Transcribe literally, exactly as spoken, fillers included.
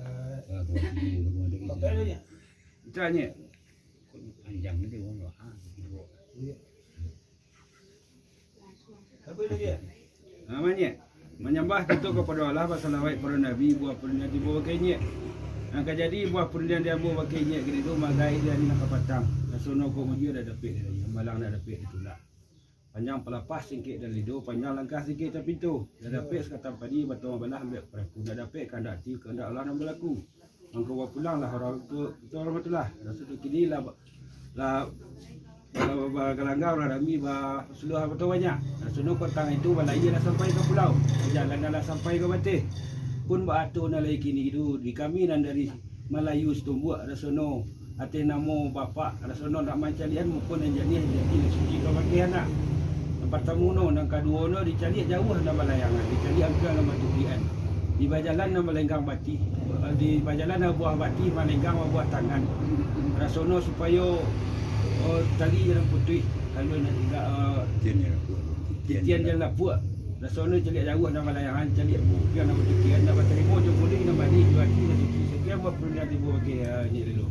Ah, dua puluh, dua puluh. Pakai dulu, ya? Kita ni. Panjang ni dia orang. Ah, dua. Iya. Apa lagi, ya? Namanya, manyambah kito kapado Allah, basalawat pado Nabi, buah panyuruah tibo bakeh inyiak. Nan ka jadi buah panyuruah di ambo bakeh inyiak kini tu, magai di ari nan ka patang. Rasono kok mujua dah dapek dari, hambalang dah dapek ditulak. Panjang palapah singkek dari lido, panjang langkah singkek tapinto. Dah dapek sakatang padi, batong balah ambiak paraku. Dah dapek kandak ati, kandak Allah nan balaku. Mangko bapulang lah urang tu, tu urang tu lah. Raso tu kini lah, lah, lah, lah, lah galanggang urang rami, basuluah batong banyak. Rasono kotang itu balayia lah sampai ka pulau. Bajalan lah sampai ka bateh. Pun baato nan lai kini tu, di kami nan dari Malayu Situmbuak, rasono ateh namo bapak, rasono nak mancaliakan muko nan janiah, jadi nan suci ka bakeh anak. Nan partamo no, nan kaduo no, dicaliak jauah nan balayangan, dicaliak angkuang nan batukian. Di bajalan nan balenggang batih, di bajalan nan buah batih malenggang babuah tangan. Rasono supayo, oh, tali jan putuih, kalau nak indak, eh, Titian jan lapuak. Titian jan lapuak. Rasono caliak jauah nan balayangan, caliak angkuang nan batukian, nak batarimo jo muluik nan manih, jo ati nan suci. Sakian buah panyuruah tibo bakeh, eh, inyiak lalu.